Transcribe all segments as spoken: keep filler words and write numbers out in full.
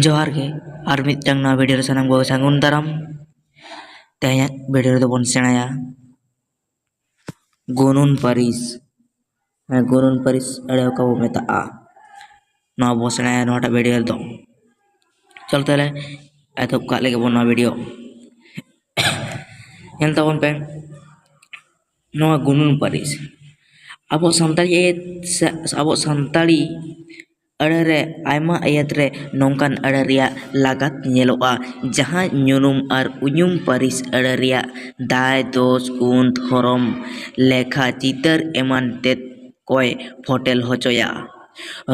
ᱡᱚᱦᱟᱨ ᱜᱮ, ᱟᱨ ᱢᱤᱫᱴᱟᱝ ᱱᱟᱣᱟ ᱵᱷᱤᱰᱤᱭᱳ ᱨᱮ ᱥᱟᱱᱟᱢ ᱠᱚᱜᱮ ᱥᱟᱹᱜᱩᱱ ᱫᱟᱨᱟᱢ᱾ ᱛᱮᱦᱮᱧᱟᱜ ᱵᱷᱤᱰᱤᱭᱳ ᱨᱮᱫᱚ ᱵᱚᱱ ᱥᱮᱬᱟᱭᱟ ᱜᱩᱱᱩᱱ ᱯᱟᱹᱨᱤᱥ᱾ ᱦᱮᱸ, ᱜᱩᱱᱩᱱ ᱯᱟᱹᱨᱤᱥ ᱟᱹᱲᱟᱹ ᱚᱠᱟ ᱵᱚ ᱢᱮᱛᱟᱜᱼᱟ, ᱱᱚᱣᱟ ᱵᱚ ᱥᱮᱬᱟᱭᱟ ᱱᱚᱣᱟᱴᱟᱜ ᱵᱷᱤᱰᱤᱭᱳ ᱨᱮᱫᱚ᱾ ᱪᱚᱞ ᱛᱟᱦᱞᱮ ᱮᱛᱚᱦᱚᱵ ᱠᱟᱜ ᱞᱮᱜᱮ ᱵᱚᱱ ᱱᱚᱣᱟ ᱵᱷᱤᱰᱤᱭᱳ᱾ ᱧᱮᱞ ᱛᱟᱵᱚᱱ ᱯᱮ ᱱᱚᱣᱟ ᱜᱩᱱᱩᱱ ᱯᱟᱹᱨᱤᱥ᱾ ᱟᱵᱚ ᱥᱟᱱᱛᱟᱲᱤ ᱟᱹᱭᱟᱹᱛ ᱥᱮ ᱟᱵᱚ ᱥᱟᱱᱛᱟᱲᱤ ᱟᱹᱲᱟᱹ ᱨᱮ ᱟᱭᱢᱟ ᱟᱹᱭᱟᱹᱛ ᱨᱮ ᱱᱚᱝᱠᱟᱱ ᱟᱹᱲᱟᱹ ᱨᱮᱭᱟᱜ ᱞᱟᱜᱟᱛ ᱧᱮᱞᱚᱜᱼᱟ, ᱡᱟᱦᱟᱸ ᱧᱩᱱᱩᱢ ᱟᱨ ᱩᱧᱩᱢ ᱯᱟᱹᱨᱤᱥ ᱟᱹᱲᱟᱹ ᱨᱮᱭᱟᱜ ᱫᱟᱭ, ᱫᱳᱥ, ᱜᱩᱱ, ᱫᱷᱚᱨᱚᱢ, ᱞᱮᱠᱷᱟ, ᱪᱤᱛᱟᱹᱨ ᱮᱢᱟᱱ ᱛᱮᱫ ᱠᱚᱭ ᱯᱷᱚᱴᱮᱞ ᱦᱚᱪᱚᱭᱟ᱾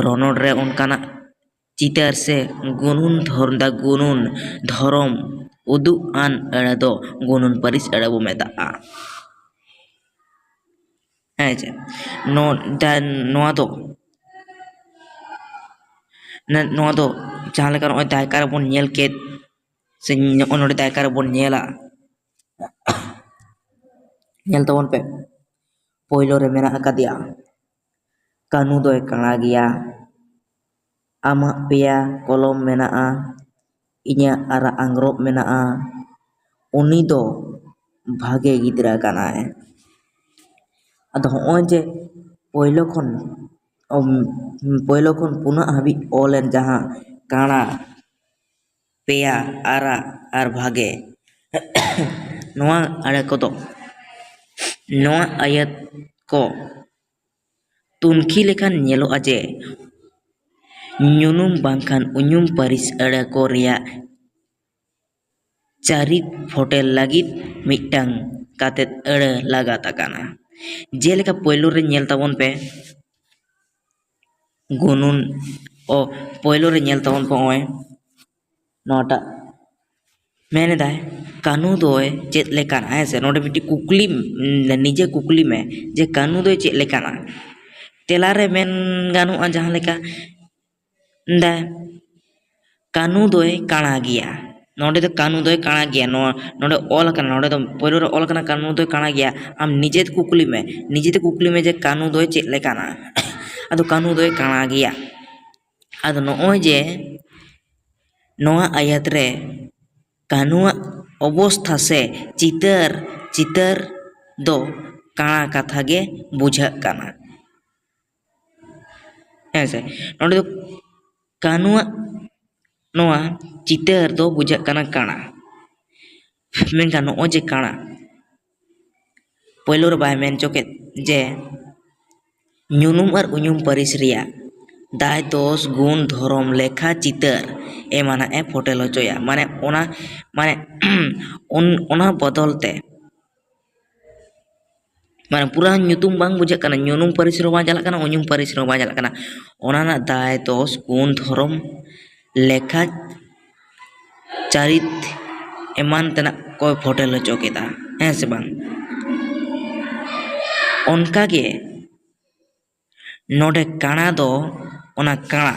ᱨᱚᱱᱚᱲ ᱨᱮ ᱚᱱᱠᱟᱱᱟᱜ ᱪᱤᱛᱟᱹᱨ ᱥᱮ ᱜᱩᱱᱩᱱ ᱫᱷᱚᱨ-, ᱫᱟ ᱜᱩᱱᱩᱱ ᱫᱷᱚᱨᱚᱢ ᱩᱫᱩᱜ ᱟᱱ ᱟᱹᱲᱟᱹ ᱫᱚ ᱜᱩᱱᱩᱱ ᱯᱟᱹᱨᱤᱥ ᱟᱹᱲᱟᱹ ᱵᱚ ᱢᱮᱛᱟᱜᱼᱟ᱾ ᱦᱮᱸ ᱪᱮ? ᱱᱚ-, ᱫᱟ-, ᱱᱚᱣᱟ ᱫᱚ, ᱱᱮ-, ᱱᱚᱣᱟ ᱫᱚ ᱡᱟᱦᱟᱸ ᱞᱮᱠᱟ ᱱᱚᱜᱼᱚᱭ ᱫᱟᱭᱠᱟ ᱨᱮᱵᱚᱱ ᱧᱮᱞ ᱠᱮᱫ, ᱥᱮ ᱱᱚᱜᱼᱚᱭ ᱱᱚᱰᱮ ᱫᱟᱭᱠᱟ ᱨᱮᱵᱚᱱ ᱧᱮᱞᱟ, ᱧᱮᱞ ᱛᱟᱵᱚᱱ ᱯᱮ, ᱯᱳᱭᱞᱳ ᱨᱮ ᱢᱮᱱᱟᱜ ᱟᱠᱟᱫᱮᱭᱟ ᱠᱟᱹᱱᱩ ᱫᱚᱭ ᱠᱟᱬᱟ ᱜᱮᱭᱟ, ᱟᱢᱟᱜ ᱯᱮᱭᱟ ᱠᱚᱞᱚᱢ ᱢᱮᱱᱟᱜᱼᱟ, ᱤᱧᱟᱹᱜ ᱟᱨᱟᱜ ᱟᱝᱜᱽᱨᱚᱵ ᱢᱮᱱᱟᱜᱼᱟ, ᱩᱱᱤ ᱫᱚ ᱵᱷᱟᱜᱮ ᱜᱤᱫᱽᱨᱟᱹ ᱠᱟᱱᱟᱭ᱾ ᱟᱫᱚ ᱦᱚᱸᱜᱼᱚᱭ ᱡᱮ ᱯᱳᱭᱞᱳ ᱠᱷᱚᱱ, ᱩᱢ, ᱯᱳᱭᱞᱳ ᱠᱷᱚᱱ ᱯᱩᱱᱟᱹᱜ ᱦᱟᱹᱵᱤᱡ ᱚᱞ ᱮᱱ ᱡᱟᱦᱟᱸ ᱠᱟᱬᱟ, ᱯᱮᱭᱟ, ᱟᱨᱟᱜ ᱟᱨ ᱵᱷᱟᱜᱮ, ᱱᱚᱣᱟ ᱟᱹᱲᱟᱹ ᱠᱚᱫᱚ, ᱱᱚᱣᱟ ᱟᱹᱭᱟᱹᱛ ᱠᱚ ᱛᱩᱱᱠᱷᱤ ᱞᱮᱠᱷᱟᱱ ᱧᱮᱞᱚᱜᱼᱟ ᱡᱮ ᱧᱩᱱᱩᱢ ᱵᱟᱝᱠᱷᱟᱱ ᱩᱧᱩᱢ ᱯᱟᱹᱨᱤᱥ ᱟᱹᱲᱟᱹ ᱠᱚ ᱨᱮᱭᱟᱜ ᱪᱟᱹᱨᱤᱛ ᱯᱷᱚᱴᱮᱞ ᱞᱟᱹᱜᱤᱫ ᱢᱤᱫᱴᱟᱝ ᱠᱟᱛᱮᱫ ᱟᱹᱲᱟᱹ ᱞᱟᱜᱟᱛ ᱟᱠᱟᱱᱟ᱾ ᱡᱮᱞᱮᱠᱟ ᱯᱳᱭᱞᱳ ᱨᱮ ᱧᱮᱞ ᱛᱟᱵᱚᱱ ᱯᱮ, ᱜᱩᱱᱩᱱ, ᱚ, ᱯᱳᱭᱞᱳ ᱨᱮ ᱧᱮᱞ ᱛᱟᱵᱚᱱ ᱯᱮ ᱱᱚᱜᱼᱚᱭ ᱱᱚᱣᱟᱴᱟᱜ ᱢᱮᱱ ᱮᱫᱟᱭ, ᱠᱟᱹᱱᱩ ᱫᱚᱭ ᱪᱮᱫ ᱞᱮᱠᱟᱱᱟ? ᱦᱮᱸ ᱥᱮ, ᱱᱚᱰᱮ ᱢᱤᱫᱴᱤᱡ ᱠᱩᱠᱞᱤ, ᱩᱢ, ᱱᱤᱡᱮ ᱠᱩᱠᱞᱤ ᱢᱮ ᱡᱮ ᱠᱟᱹᱱᱩ ᱫᱚᱭ ᱪᱮᱫ ᱞᱮᱠᱟᱱᱟ? ᱛᱮᱞᱟ ᱨᱮ ᱢᱮᱱ ᱜᱟᱱᱚᱜᱼᱟ ᱡᱟᱦᱟᱸ ᱞᱮᱠᱟ, ᱫᱟ, ᱠᱟᱹᱱᱩ ᱫᱚᱭ ᱠᱟᱬᱟ ᱜᱮᱭᱟ᱾ ᱱᱚᱰᱮ ᱫᱚ ᱠᱟᱹᱱᱩ ᱫᱚᱭ ᱠᱟᱬᱟ ᱜᱮᱭᱟ᱾ ᱱᱚᱣᱟ, ᱱᱚᱰᱮ ᱚᱞ ᱟᱠᱟᱱᱟ, ᱱᱚᱰᱮ ᱫᱚ ᱯᱳᱭᱞᱳ ᱨᱮ ᱚᱞ ᱟᱠᱟᱱᱟ, ᱠᱟᱹᱱᱩ ᱫᱚᱭ ᱠᱟᱬᱟ ᱜᱮᱭᱟ᱾ ᱟᱢ ᱱᱤᱡᱮ ᱛᱮ ᱠᱩᱠᱞᱤ ᱢᱮ, ᱱᱤᱡᱮ ᱛᱮ ᱠᱩᱠᱞᱤ ᱢᱮ ᱡᱮ ᱠᱟᱹᱱᱩ ᱫᱚᱭ ᱪᱮᱫ ᱞᱮᱠᱟᱱᱟ? ᱟᱫᱚ ᱠᱟᱹᱱᱩ ᱫᱚᱭ ᱠᱟᱬᱟ ᱜᱮᱭᱟ᱾ ᱟᱫᱚ ᱱᱚᱜᱼᱚᱭ ᱡᱮ ᱱᱚᱣᱟ ᱟᱭᱟᱛ ᱨᱮ ᱠᱟᱹᱱᱩᱣᱟᱜ ᱚᱵᱚᱥᱛᱷᱟ ᱥᱮ ᱪᱤᱛᱟᱹᱨ, ᱪᱤᱛᱟᱹᱨ ᱫᱚ ᱠᱟᱬᱟ ᱠᱟᱛᱷᱟ ᱜᱮ ᱵᱩᱡᱷᱟᱹᱜ ᱠᱟᱱᱟ᱾ ᱦᱮᱸ ᱥᱮ, ᱱᱚᱰᱮ ᱫᱚ ᱠᱟᱹᱱᱩᱣᱟᱜ ᱱᱚᱣᱟ ᱪᱤᱛᱟᱹᱨ ᱫᱚ ᱵᱩᱡᱷᱟᱹᱜ ᱠᱟᱱᱟ ᱠᱟᱬᱟ᱾ ᱢᱮᱱᱠᱷᱟᱱ ᱱᱚᱜᱼᱚᱭ ᱡᱮ ᱠᱟᱬᱟ, ᱯᱳᱭᱞᱳ ᱨᱮ ᱵᱟᱭ ᱢᱮᱱ ᱦᱚᱪᱚ ᱠᱮᱫ ᱡᱮ ᱧᱩᱱᱩᱢ ᱟᱨ ᱩᱧᱩᱢ ᱯᱟᱹᱨᱤᱥ ᱨᱮᱭᱟᱜ ᱫᱟᱭ ᱫᱳᱥ ᱜᱩᱱ ᱫᱷᱚᱨᱚᱢ ᱞᱮᱠᱷᱟ ᱪᱤᱛᱟᱹᱨ ᱮᱢᱟᱱᱟᱜ ᱮ ᱯᱷᱚᱴᱮᱞ ᱦᱚᱪᱚᱭᱟ᱾ ᱢᱟᱱᱮ ᱚᱱᱟ, ᱢᱟᱱᱮ ᱚᱱ-, ᱚᱱᱟ ᱵᱚᱫᱚᱞ ᱛᱮ, ᱢᱟᱱᱮ ᱯᱩᱨᱟᱹ ᱧᱩᱛᱩᱢ ᱵᱟᱝ ᱵᱩᱡᱷᱟᱹᱜ ᱠᱟᱱᱟ, ᱧᱩᱱᱩᱢ ᱯᱟᱹᱨᱤᱥ ᱨᱮᱦᱚᱸ ᱵᱟᱝ ᱪᱟᱞᱟᱜ ᱠᱟᱱᱟ, ᱩᱧᱩᱢ ᱯᱟᱹᱨᱤᱥ ᱨᱮᱦᱚᱸ ᱵᱟᱝ ᱪᱟᱞᱟᱜ ᱠᱟᱱᱟ᱾ ᱚᱱᱟ ᱨᱮᱱᱟᱜ ᱫᱟᱭ ᱫᱳᱥ ᱜᱩᱱ ᱫᱷᱚᱨᱚᱢ ᱞᱮᱠᱷᱟ ᱪᱟᱹᱨᱤᱛ ᱮᱢᱟᱱ ᱛᱮᱱᱟᱜ ᱠᱚᱭ ᱯᱷᱚᱴᱮᱞ ᱦᱚᱪᱚ ᱠᱮᱫᱟ, ᱦᱮᱸ ᱥᱮ ᱵᱟᱝ? ᱚᱱᱠᱟᱜᱮ ᱱᱚᱰᱮ ᱠᱟᱬᱟ ᱫᱚ, ᱚᱱᱟ ᱠᱟᱬᱟ,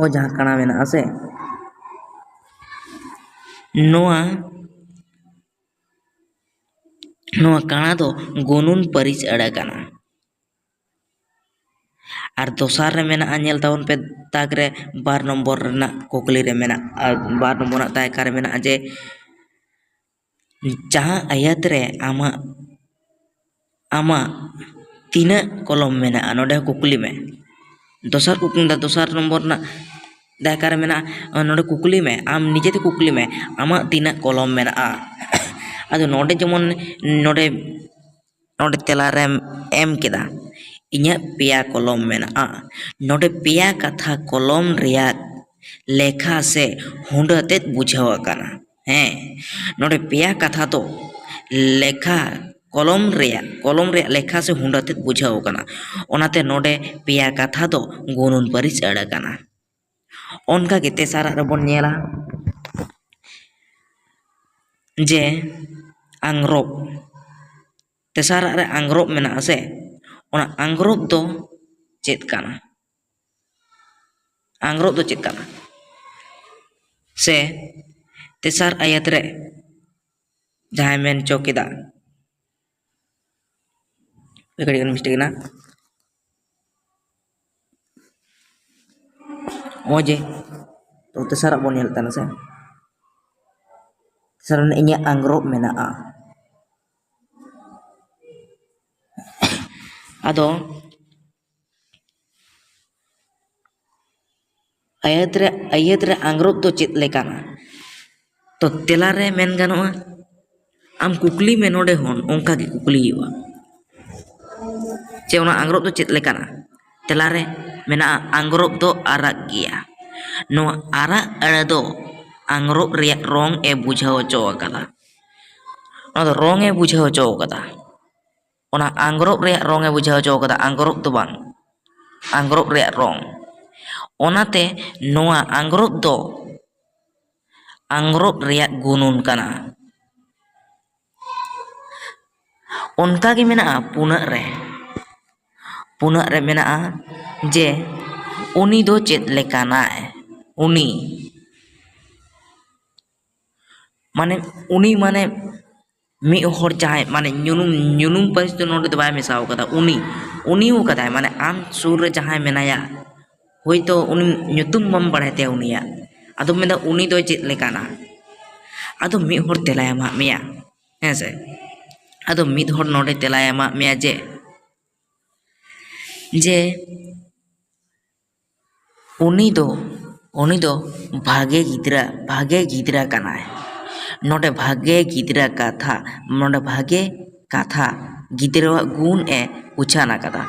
ᱚ, ᱡᱟᱦᱟᱸ ᱠᱟᱬᱟ ᱢᱮᱱᱟᱜᱼᱟ ᱥᱮ, ᱱᱚᱣᱟ, ᱱᱚᱣᱟ ᱠᱟᱬᱟ ᱫᱚ ᱜᱩᱱᱩᱱ ᱯᱟᱹᱨᱤᱥ ᱟᱹᱲᱟᱹ ᱠᱟᱱᱟ᱾ ᱟᱨ ᱫᱚᱥᱟᱨ ᱨᱮ ᱢᱮᱱᱟᱜᱼᱟ, ᱧᱮᱞ ᱛᱟᱵᱚᱱ ᱯᱮ, ᱛᱟᱠ ᱨᱮ ᱵᱟᱨ ᱱᱚᱢᱵᱚᱨ ᱨᱮᱱᱟᱜ ᱠᱩᱠᱞᱤ ᱨᱮ ᱢᱮᱱᱟᱜᱼᱟ, ᱵᱟᱨ ᱱᱚᱢᱵᱚᱨ ᱨᱮᱱᱟᱜ ᱫᱟᱭᱠᱟ ᱨᱮ ᱢᱮᱱᱟᱜᱼᱟ ᱡᱮ, ᱡᱟᱦᱟᱸ ᱟᱭᱟᱛ ᱨᱮ ᱟᱢᱟᱜ, ᱟᱢᱟᱜ ᱛᱤᱱᱟᱹᱜ ᱠᱚᱞᱚᱢ ᱢᱮᱱᱟᱜᱼᱟ, ᱱᱚᱰᱮ ᱦᱚᱸ ᱠᱩᱠᱞᱤ ᱢᱮ᱾ ᱫᱚᱥᱟᱨ ᱠᱩᱠᱞᱤ, ᱫᱚᱥᱟᱨ ᱱᱚᱢᱵᱚᱨ ᱨᱮᱱᱟᱜ ᱫᱟᱭᱠᱟ ᱨᱮ ᱢᱮᱱᱟᱜᱼᱟ, ᱱᱚᱰᱮ ᱠᱩᱠᱞᱤ ᱢᱮ, ᱟᱢ ᱱᱤᱡᱮᱛᱮ ᱠᱩᱠᱞᱤ ᱢᱮ, ᱟᱢᱟᱜ ᱛᱤᱱᱟᱹᱜ ᱠᱚᱞᱚᱢ ᱢᱮᱱᱟᱜᱼᱟ? ᱟᱫᱚ ᱱᱚᱰᱮ ᱡᱮᱢᱚᱱ, ᱱᱚᱰᱮ, ᱱᱚᱰᱮ ᱛᱮᱞᱟ ᱨᱮᱢ ᱮᱢ ᱠᱮᱫᱟ, ᱤᱧᱟᱹᱜ ᱯᱮᱭᱟ ᱠᱚᱞᱚᱢ ᱢᱮᱱᱟᱜᱼᱟ᱾ ᱱᱚᱰᱮ ᱯᱮᱭᱟ ᱠᱟᱛᱷᱟ ᱠᱚᱞᱚᱢ ᱨᱮᱭᱟᱜ ᱞᱮᱠᱷᱟ ᱥᱮ ᱦᱩᱸᱰᱟᱹ ᱛᱮᱫ ᱵᱩᱡᱷᱟᱹᱣ ᱟᱠᱟᱱᱟ᱾ ᱦᱮᱸ, ᱱᱚᱰᱮ ᱯᱮᱭᱟ ᱠᱟᱛᱷᱟ ᱫᱚ ᱞᱮᱠᱷᱟ, ᱠᱚᱞᱚᱢ ᱨᱮᱭᱟᱜ, ᱠᱚᱞᱚᱢ ᱨᱮᱭᱟᱜ ᱞᱮᱠᱷᱟ ᱥᱮ ᱦᱩᱸᱰᱟᱹ ᱛᱮᱫ ᱵᱩᱡᱷᱟᱹᱣ ᱟᱠᱟᱱᱟ᱾ ᱚᱱᱟᱛᱮ ᱱᱚᱰᱮ ᱯᱮᱭᱟ ᱠᱟᱛᱷᱟ ᱫᱚ ᱜᱩᱱᱩᱱ ᱯᱟᱹᱨᱤᱥ ᱟᱹᱲᱟᱹ ᱠᱟᱱᱟ᱾ ᱚᱱᱠᱟᱜᱮ ᱛᱮᱥᱟᱨᱟᱜ ᱨᱮᱵᱚᱱ ᱧᱮᱞᱟ ᱡᱮ ᱟᱝᱨᱚᱵ, ᱛᱮᱥᱟᱨᱟᱜ ᱨᱮ ᱟᱝᱨᱚᱵ ᱢᱮᱱᱟᱜᱼᱟ ᱥᱮ, ᱚᱱᱟ ᱟᱝᱨᱚᱵ ᱫᱚ ᱪᱮᱫ ᱠᱟᱱᱟ? ᱟᱝᱨᱚᱵ ᱫᱚ ᱪᱮᱫ ᱠᱟᱱᱟ? ᱥᱮ ᱛᱮᱥᱟᱨ ᱟᱭᱟᱛ ᱨᱮ ᱡᱟᱦᱟᱸᱭ ᱢᱮᱱ ᱦᱚᱪᱚ ᱠᱮᱫᱟ, ᱠᱟᱹᱴᱤᱡ ᱜᱟᱱ ᱢᱤᱥᱴᱮᱠ ᱮᱱᱟ᱾ ᱱᱚᱜᱼᱚᱭ ᱡᱮ ᱛᱚ ᱛᱮᱥᱟᱨᱟᱜ ᱵᱚᱱ ᱧᱮᱞ ᱛᱟᱦᱮᱱᱟ ᱥᱮ᱾ ᱛᱮᱥᱟᱨ ᱨᱮ ᱤᱧᱟᱹᱜ ᱟᱝᱨᱚᱵ ᱢᱮᱱᱟᱜᱼᱟ᱾ ᱟᱫᱚ ᱟᱹᱭᱟᱹᱛ ᱨᱮ, ᱟᱹᱭᱟᱹᱛ ᱨᱮ ᱟᱝᱨᱚᱵ ᱫᱚ ᱪᱮᱫ ᱞᱮᱠᱟᱱᱟ? ᱛᱚ ᱛᱮᱞᱟ ᱨᱮ ᱢᱮᱱ ᱜᱟᱱᱚᱜᱼᱟ, ᱟᱢ ᱠᱩᱠᱞᱤ ᱢᱮ ᱱᱚᱰᱮ ᱦᱚᱸ, ᱚᱱᱠᱟ ᱜᱮ ᱠᱩᱠᱞᱤ ᱦᱩᱭᱩᱜᱼᱟ᱾ ᱪᱮ ᱚᱱᱟ ᱟᱝᱨᱚᱵ ᱫᱚ ᱪᱮᱫ ᱞᱮᱠᱟᱱᱟ? ᱛᱮᱞᱟ ᱨᱮ ᱢᱮᱱᱟᱜᱼᱟ, ᱟᱝᱨᱚᱵ ᱫᱚ ᱟᱨᱟᱜ ᱜᱮᱭᱟ᱾ ᱱᱚᱣᱟ ᱟᱨᱟᱜ ᱟᱹᱲᱟᱹ ᱫᱚ ᱟᱝᱨᱚᱵ ᱨᱮᱭᱟᱜ ᱨᱚᱝ ᱮ ᱵᱩᱡᱷᱟᱹᱣ ᱦᱚᱪᱚ ᱟᱠᱟᱫᱟ᱾ ᱱᱚᱣᱟ ᱫᱚ ᱨᱚᱝ ᱮ ᱵᱩᱡᱷᱟᱹᱣ ᱦᱚᱪᱚ ᱟᱠᱟᱫᱟ᱾ ᱚᱱᱟ ᱟᱝᱨᱚᱵ ᱨᱮᱭᱟᱜ ᱨᱚᱝ ᱮ ᱵᱩᱡᱷᱟᱹᱣ ᱦᱚᱪᱚ ᱟᱠᱟᱫᱟ, ᱟᱝᱨᱚᱵ ᱫᱚ ᱵᱟᱝ, ᱟᱝᱨᱚᱵ ᱨᱮᱭᱟᱜ ᱨᱚᱝ᱾ ᱚᱱᱟᱛᱮ ᱱᱚᱣᱟ ᱟᱝᱨᱚᱵ ᱫᱚ ᱟᱝᱨᱚᱵ ᱨᱮᱭᱟᱜ ᱜᱩᱱᱩᱱ ᱠᱟᱱᱟ᱾ ᱚᱱᱠᱟ ᱜᱮ ᱢᱮᱱᱟᱜᱼᱟ ᱯᱩᱱᱟᱹᱜ ᱨᱮ᱾ ᱯᱩᱱᱟᱹᱜ ᱨᱮ ᱢᱮᱱᱟᱜᱼᱟ ᱡᱮ ᱩᱱᱤ ᱫᱚ ᱪᱮᱫ ᱞᱮᱠᱟᱱᱟᱭ? ᱩᱱᱤ ᱢᱟᱱᱮ, ᱩᱱᱤ ᱢᱟᱱᱮ ᱢᱤᱫ ᱦᱚᱲ ᱡᱟᱦᱟᱸᱭ ᱢᱟᱱᱮ ᱧᱩᱱᱩᱢ, ᱧᱩᱱᱩᱢ ᱯᱟᱹᱨᱤᱥ ᱫᱚ ᱱᱚᱰᱮ ᱫᱚ ᱵᱟᱭ ᱢᱮᱥᱟᱣ ᱠᱟᱫᱟ᱾ ᱩᱱᱤ, ᱩᱱᱤ ᱠᱟᱫᱟᱭ, ᱢᱟᱱᱮ ᱟᱢ ᱥᱩᱨ ᱨᱮ ᱡᱟᱦᱟᱸᱭ ᱢᱮᱱᱟᱭᱟ, ᱦᱳᱭᱛᱳ ᱩᱱᱤ ᱧᱩᱛᱩᱢ ᱵᱟᱢ ᱵᱟᱲᱟᱭ ᱛᱟᱭᱟ ᱩᱱᱤᱭᱟᱜ, ᱟᱫᱚᱢ ᱢᱮᱱᱫᱟ ᱩᱱᱤ ᱫᱚ ᱪᱮᱫ ᱞᱮᱠᱟᱱᱟ? ᱟᱫᱚ ᱢᱤᱫ ᱦᱚᱲ ᱛᱮᱞᱟᱭ ᱮᱢᱟᱜ ᱢᱮᱭᱟ, ᱦᱮᱸ ᱥᱮ? ᱟᱫᱚ ᱢᱤᱫ ᱦᱚᱲ ᱱᱚᱰᱮ ᱛᱮᱞᱟᱭ ᱮᱢᱟᱜ ᱢᱮᱭᱟ ᱡᱮ, ᱡᱮ ᱩᱱᱤ ᱫᱚ, ᱩᱱᱤ ᱫᱚ ᱵᱷᱟᱜᱮ ᱜᱤᱫᱽᱨᱟᱹ, ᱵᱷᱟᱜᱮ ᱜᱤᱫᱽᱨᱟᱹ ᱠᱟᱱᱟᱭ᱾ ᱱᱚᱰᱮ ᱵᱷᱟᱜᱮ ᱜᱤᱫᱽᱨᱟᱹ ᱠᱟᱛᱷᱟ, ᱱᱚᱰᱮ ᱵᱷᱟᱜᱮ ᱠᱟᱛᱷᱟ ᱜᱤᱫᱽᱨᱟᱹᱣᱟᱜ ᱜᱩᱱ ᱮ ᱩᱪᱷᱟᱹᱱ ᱟᱠᱟᱫᱟ᱾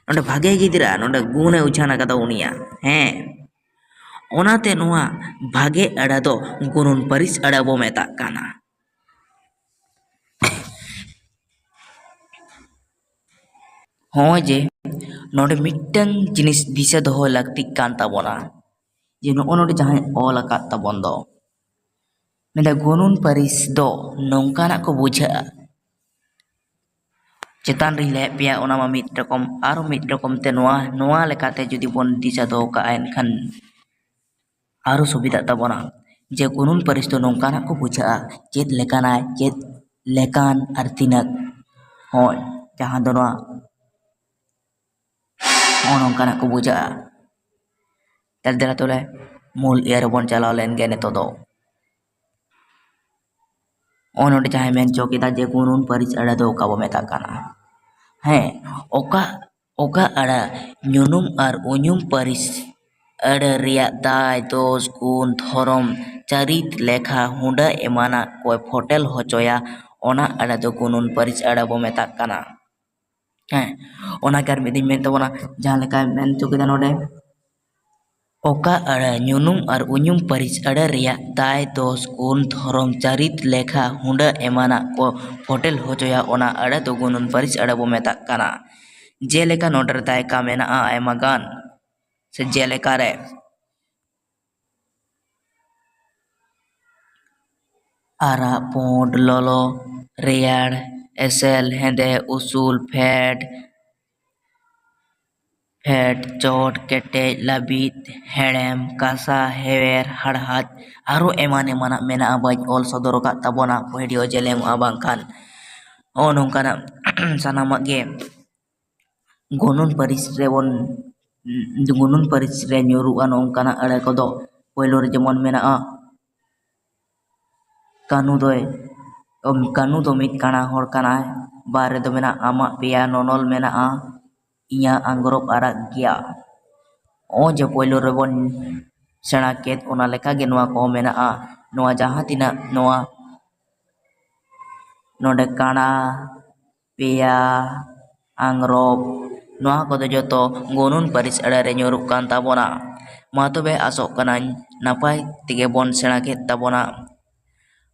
ᱱᱚᱰᱮ ᱵᱷᱟᱜᱮ ᱜᱤᱫᱽᱨᱟᱹ, ᱱᱚᱰᱮ ᱜᱩᱱ ᱮ ᱩᱪᱷᱟᱹᱱ ᱟᱠᱟᱫᱟ ᱩᱱᱤᱭᱟᱜ᱾ ᱦᱮᱸ, ᱚᱱᱟᱛᱮ ᱱᱚᱣᱟ ᱵᱷᱟᱜᱮ ᱟᱹᱲᱟᱹ ᱫᱚ ᱜᱩᱱᱩᱱ ᱯᱟᱹᱨᱤᱥ ᱟᱹᱲᱟᱹ ᱵᱚ ᱢᱮᱛᱟᱜ ᱠᱟᱱᱟ᱾ ᱦᱚᱸᱜᱼᱚᱭ ᱡᱮ ᱱᱚᱰᱮ ᱢᱤᱫᱴᱟᱝ ᱡᱤᱱᱤᱥ ᱫᱤᱥᱟᱹ ᱫᱚᱦᱚ ᱞᱟᱹᱠᱛᱤᱜ ᱠᱟᱱ ᱛᱟᱵᱚᱱᱟ, ᱡᱮ ᱱᱚᱜᱼᱚ ᱱᱚᱰᱮ ᱡᱟᱦᱟᱸᱭ ᱚᱞ ᱟᱠᱟᱫ ᱛᱟᱵᱚᱱ ᱫᱚ, ᱢᱮᱱᱫᱟ ᱜᱩᱱᱩᱱ ᱯᱟᱹᱨᱤᱥ ᱫᱚ ᱱᱚᱝᱠᱟᱱᱟᱜ ᱠᱚ ᱵᱩᱡᱷᱟᱹᱜᱼᱟ᱾ ᱪᱮᱛᱟᱱ ᱨᱤᱧ ᱞᱟᱹᱭᱟᱫ ᱯᱮᱭᱟ, ᱚᱱᱟ ᱢᱟ ᱢᱤᱫ ᱨᱚᱠᱚᱢ, ᱟᱨᱚ ᱢᱤᱫ ᱨᱚᱠᱚᱢ ᱛᱮ ᱱᱚᱣᱟ, ᱱᱚᱣᱟ ᱞᱮᱠᱟᱛᱮ ᱡᱩᱫᱤ ᱵᱚᱱ ᱫᱤᱥᱟᱹ ᱫᱚᱦᱚ ᱠᱟᱜᱼᱟ, ᱮᱱᱠᱷᱟᱱ ᱟᱨᱚ ᱥᱩᱵᱤᱫᱷᱟᱜ ᱛᱟᱵᱚᱱᱟ᱾ ᱡᱮ ᱜᱩᱱᱩᱱ ᱯᱟᱹᱨᱤᱥ ᱫᱚ ᱱᱚᱝᱠᱟᱱᱟᱜ ᱠᱚ ᱵᱩᱡᱷᱟᱹᱜᱼᱟ, ᱪᱮᱫ ᱞᱮᱠᱟᱱᱟᱭ, ᱪᱮᱫ ᱞᱮᱠᱟᱱ ᱟᱨ ᱛᱤᱱᱟᱹᱜ, ᱦᱳᱭ, ᱡᱟᱦᱟᱸ ᱫᱚ ᱱᱚᱣᱟ ᱱᱚᱜᱼᱚ ᱱᱚᱝᱠᱟᱱᱟᱜ ᱠᱚ ᱵᱩᱡᱷᱟᱹᱜᱼᱟ᱾ ᱛᱟᱦᱞᱮ ᱫᱮᱞᱟ ᱛᱚᱵᱮ ᱢᱩᱞ ᱤᱭᱟᱹ ᱨᱮᱵᱚᱱ ᱪᱟᱞᱟᱣ ᱞᱮᱱ ᱜᱮ ᱱᱤᱛᱚᱜ ᱫᱚ᱾ ᱱᱚᱜᱼᱚᱭ ᱱᱚᱰᱮ ᱡᱟᱦᱟᱸᱭ ᱢᱮᱱ ᱦᱚᱪᱚ ᱠᱮᱫᱟ ᱡᱮ ᱜᱩᱱᱩᱱ ᱯᱟᱹᱨᱤᱥ ᱟᱹᱲᱟᱹ ᱫᱚ ᱚᱠᱟ ᱵᱚ ᱢᱮᱛᱟᱜ ᱠᱟᱱᱟ᱾ ᱦᱮᱸ, ᱚᱠᱟ, ᱚᱠᱟ ᱟᱹᱲᱟᱹ ᱧᱩᱱᱩᱢ ᱟᱨ ᱩᱧᱩᱢ ᱯᱟᱹᱨᱤᱥ ᱟᱹᱲᱟᱹ ᱨᱮᱭᱟᱜ ᱫᱟᱭ, ᱫᱳᱥ, ᱜᱩᱱ, ᱫᱷᱚᱨᱚᱢ, ᱪᱟᱹᱨᱤᱛ, ᱞᱮᱠᱷᱟ, ᱦᱩᱸᱰᱟᱹ ᱮᱢᱟᱱᱟᱜ ᱠᱚᱭ ᱯᱷᱚᱴᱮᱞ ᱦᱚᱪᱚᱭᱟ, ᱚᱱᱟ ᱟᱹᱲᱟᱹ ᱫᱚ ᱜᱩᱱᱩᱱ ᱯᱟᱹᱨᱤᱥ ᱟᱹᱲᱟᱹ ᱵᱚ ᱢᱮᱛᱟᱜ ᱠᱟᱱᱟ᱾ ᱦᱮᱸ, ᱚᱱᱟ ᱜᱮ ᱟᱨ ᱢᱤᱫ ᱫᱷᱟᱣ ᱤᱧ ᱢᱮᱱ ᱛᱟᱵᱚᱱᱟ, ᱡᱟᱦᱟᱸ ᱞᱮᱠᱟᱭ ᱢᱮᱱ ᱦᱚᱪᱚ ᱠᱮᱫᱟ ᱱᱚᱰᱮ, ᱚᱠᱟ ᱟᱹᱲᱟᱹ ᱧᱩᱱᱩᱢ ᱟᱨ ᱩᱧᱩᱢ ᱯᱟᱹᱨᱤᱥ ᱟᱹᱲᱟᱹ ᱨᱮᱭᱟᱜ ᱫᱟᱭ, ᱫᱳᱥ, ᱜᱩᱱ, ᱫᱷᱚᱨᱚᱢ, ᱪᱟᱹᱨᱤᱛ, ᱞᱮᱠᱷᱟ, ᱦᱩᱸᱰᱟᱹ ᱮᱢᱟᱱᱟᱜ ᱠᱚ ᱯᱷᱚᱴᱮᱞ ᱦᱚᱪᱚᱭᱟ, ᱚᱱᱟ ᱟᱹᱲᱟᱹ ᱫᱚ ᱜᱩᱱᱩᱱ ᱯᱟᱹᱨᱤᱥ ᱟᱹᱲᱟᱹ ᱵᱚ ᱢᱮᱛᱟᱜ ᱠᱟᱱᱟ᱾ ᱡᱮᱞᱮᱠᱟ ᱱᱚᱰᱮ ᱨᱮ ᱫᱟᱭᱠᱟ ᱢᱮᱱᱟᱜᱼᱟ ᱟᱭᱢᱟ ᱜᱟᱱ, ᱥᱮ ᱡᱮᱞᱮᱠᱟ ᱨᱮ ᱟᱨᱟᱜ, ᱯᱩᱸᱰ, ᱞᱚᱞᱚ, ᱨᱮᱭᱟᱲ, ᱮᱥᱮᱞ, ᱦᱮᱸᱫᱮ, ᱩᱥᱩᱞ, ᱯᱷᱮᱰ, ᱯᱷᱮᱰ, ᱪᱚᱴ, ᱠᱮᱴᱮᱡ, ᱞᱟᱹᱵᱤᱫ, ᱦᱮᱲᱮᱢ, ᱠᱟᱥᱟ, ᱦᱮᱣᱮᱨ, ᱦᱟᱲᱦᱟᱫ, ᱟᱨᱚ ᱮᱢᱟᱱ ᱮᱢᱟᱱᱟᱜ ᱢᱮᱱᱟᱜᱼᱟ᱾ ᱵᱟᱹᱧ ᱚᱞ ᱥᱚᱫᱚᱨ ᱟᱠᱟᱫ ᱛᱟᱵᱚᱱᱟ, ᱵᱷᱤᱰᱤᱭᱳ ᱡᱮᱞᱮᱧᱚᱜᱼᱟ ᱵᱟᱝᱠᱷᱟᱱ᱾ ᱱᱚᱜᱼᱚ ᱱᱚᱝᱠᱟᱱᱟᱜ ᱥᱟᱱᱟᱢᱟᱜ ᱜᱮ ᱜᱩᱱᱩᱱ ᱯᱟᱹᱨᱤᱥ ᱨᱮᱵᱚᱱ, ᱜᱩᱱᱩᱱ ᱯᱟᱹᱨᱤᱥ ᱨᱮ ᱧᱩᱨᱩᱜᱼᱟ ᱱᱚᱝᱠᱟᱱᱟᱜ ᱟᱹᱲᱟᱹ ᱠᱚᱫᱚ᱾ ᱯᱳᱭᱞᱳ ᱨᱮ ᱡᱮᱢᱚᱱ ᱢᱮᱱᱟᱜᱼᱟ, ᱠᱟᱹᱱᱩ ᱫᱚᱭ, ᱠᱟᱹᱱᱩ ᱫᱚ ᱢᱤᱫ ᱠᱟᱬᱟ ᱦᱚᱲ ᱠᱟᱱᱟᱭ᱾ ᱵᱟᱨ ᱨᱮᱫᱚ ᱢᱮᱱᱟᱜᱼᱟ, ᱟᱢᱟᱜ ᱯᱮᱭᱟ ᱱᱚᱱᱚᱞ ᱢᱮᱱᱟᱜᱼᱟ, ᱤᱧᱟᱹᱜ ᱟᱝᱜᱽᱨᱚᱵ ᱟᱨᱟᱜ ᱜᱮᱭᱟ᱾ ᱱᱚᱜᱼᱚᱭ ᱡᱮ ᱯᱳᱭᱞᱳ ᱨᱮᱵᱚᱱ ᱥᱮᱬᱟ ᱠᱮᱫ, ᱚᱱᱟ ᱞᱮᱠᱟᱜᱮ ᱱᱚᱣᱟ ᱠᱚᱦᱚᱸ ᱢᱮᱱᱟᱜᱼᱟ᱾ ᱱᱚᱣᱟ ᱡᱟᱦᱟᱸ ᱛᱤᱱᱟᱹᱜ ᱱᱚᱣᱟ ᱱᱚᱰᱮ ᱠᱟᱬᱟ, ᱯᱮᱭᱟ, ᱟᱝᱜᱽᱨᱚᱵ, ᱱᱚᱣᱟ ᱠᱚᱫᱚ ᱡᱚᱛᱚ ᱜᱩᱱᱩᱱ ᱯᱟᱹᱨᱤᱥ ᱟᱹᱲᱟᱹ ᱨᱮ ᱧᱩᱨᱩᱜ ᱠᱟᱱ ᱛᱟᱵᱚᱱᱟ᱾ ᱢᱟ ᱛᱚᱵᱮ, ᱟᱥᱚᱜ ᱠᱟᱹᱱᱟᱹᱧ ᱱᱟᱯᱟᱭ ᱛᱮᱜᱮ ᱵᱚᱱ ᱥᱮᱬᱟ ᱠᱮᱫ ᱛᱟᱵᱚᱱᱟ᱾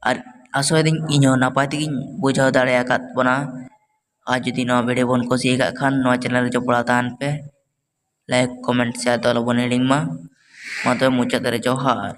ᱟᱨ ᱟᱥᱚᱭᱮᱫᱟᱹᱧ ᱤᱧᱦᱚᱸ ᱱᱟᱯᱟᱭ ᱛᱮᱜᱮᱧ ᱵᱩᱡᱷᱟᱹᱣ ᱫᱟᱲᱮ ᱟᱠᱟᱫ ᱵᱚᱱᱟ᱾ ᱟᱨ ᱡᱩᱫᱤ ᱱᱚᱣᱟ ᱵᱷᱤᱰᱤᱭᱳ ᱵᱚᱱ ᱠᱩᱥᱤᱭᱟᱠᱟᱫ ᱠᱷᱟᱱ, ᱱᱚᱣᱟ ᱪᱮᱱᱮᱞ ᱨᱮ ᱡᱚᱯᱲᱟᱣ ᱛᱟᱦᱮᱱ ᱯᱮ᱾ ᱞᱟᱭᱤᱠ, ᱠᱚᱢᱮᱱᱴ, ᱥᱮᱭᱟᱨ ᱫᱚ ᱟᱞᱚᱵᱚᱱ ᱦᱤᱲᱤᱧ ᱢᱟ᱾ ᱢᱟ ᱛᱚᱵᱮ, ᱢᱩᱪᱟᱹᱫ ᱨᱮ ᱡᱚᱦᱟᱨ᱾